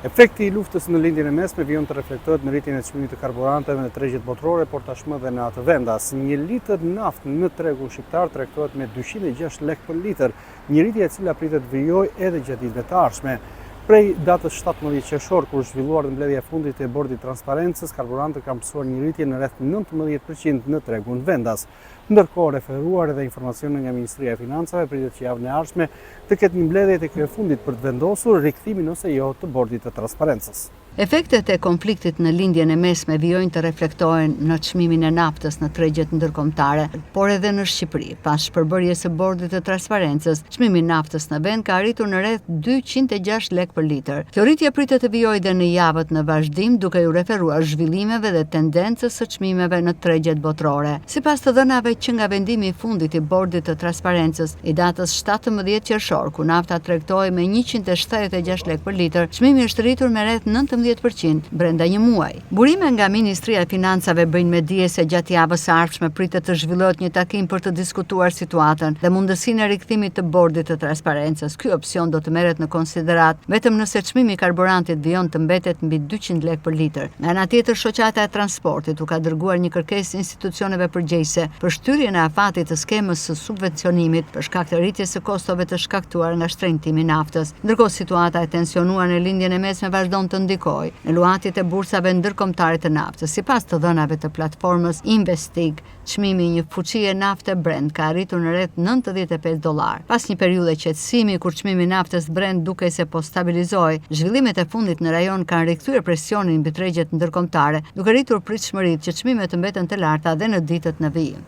Efekti i luftës në Lindjen e Mesme vijon të reflektohet në rritjen e çmimit të karburanteve në tregjet botërore, por tashmë dhe në atë vendas. Një litër naftë në tregun shqiptar tregtohet me 206 lekë për litër, një rritje e cila pritet të vijojë edhe gjatë ditëve të ardhshme. Prej datës 17 qershor, kur është zhvilluar mbledhja e fundit e Bordit të Transparencës, karburantët kanë pësuar një rritje në rreth 19% në tregun vendas. Ndërkohë, referuar edhe informacioneve nga Ministria e Financave, pritet që javën e ardhshme të ketë një mbledhje të kjo e fundit për të vendosur rikthimin ose jo të Bordit të Transparencës. Efektet e konfliktit në Lindjen e Mesme vijojnë të reflektohen në çmimin e naftës në tregjet ndërkombëtare, por edhe në Shqipëri. Pas shpërbërjes së Bordit të Transparencës, çmimi i naftës në vend ka arritur në rreth 206 lekë për litër. Kjo rritje pritet të vijojë dhe në javët në vazhdim, duke iu referuar zhvillimeve dhe tendencës së çmimeve në tregjet botërore. Sipas të dhënave që nga vendimi i fundit i Bordit të Transparencës, i datës 17 qershor, ku nafta tregtohej me 176 lekë për litër, çmimi është rritur me rreth 19% brenda një muaji. Burime nga Ministria e Financave bëjnë me dije se gjatë javës së ardhshme pritet të zhvillohet një takim për të diskutuar situatën dhe mundësinë e rikthimit të Bordit të Transparencës. Ky opsion do të merret në konsideratë vetëm nëse çmimi i karburantit vijon të mbetet mbi 200 lekë për litër. Nga ana tjetër, Shoqata e Transportit u ka dërguar një kërkesë institucioneve përgjegjëse për shtyrjen e afatit të skemës së subvencionimit për shkak të rritjes së kostove të shkaktuar nga shtrenjtimi i naftës. Ndërkohë, situata e tensionuar në Lindjen e Mesme vazhdon të ndikojë në luhatjet e bursave ndërkombëtare të naftës. Sipas të dhënave të platformës Investig, çmimi i një fuçie nafte Brent ka arritur në rreth 95 dollarë. Pas një periudhe qetësimi, kur çmimi i naftës Brent dukej se po stabilizohej, zhvillimet e fundit në rajon kanë rikthyer presionin mbi tregjet ndërkombëtare, duke rritur pritshmëritë që çmimet të mbeten të larta dhe në ditët në vijim.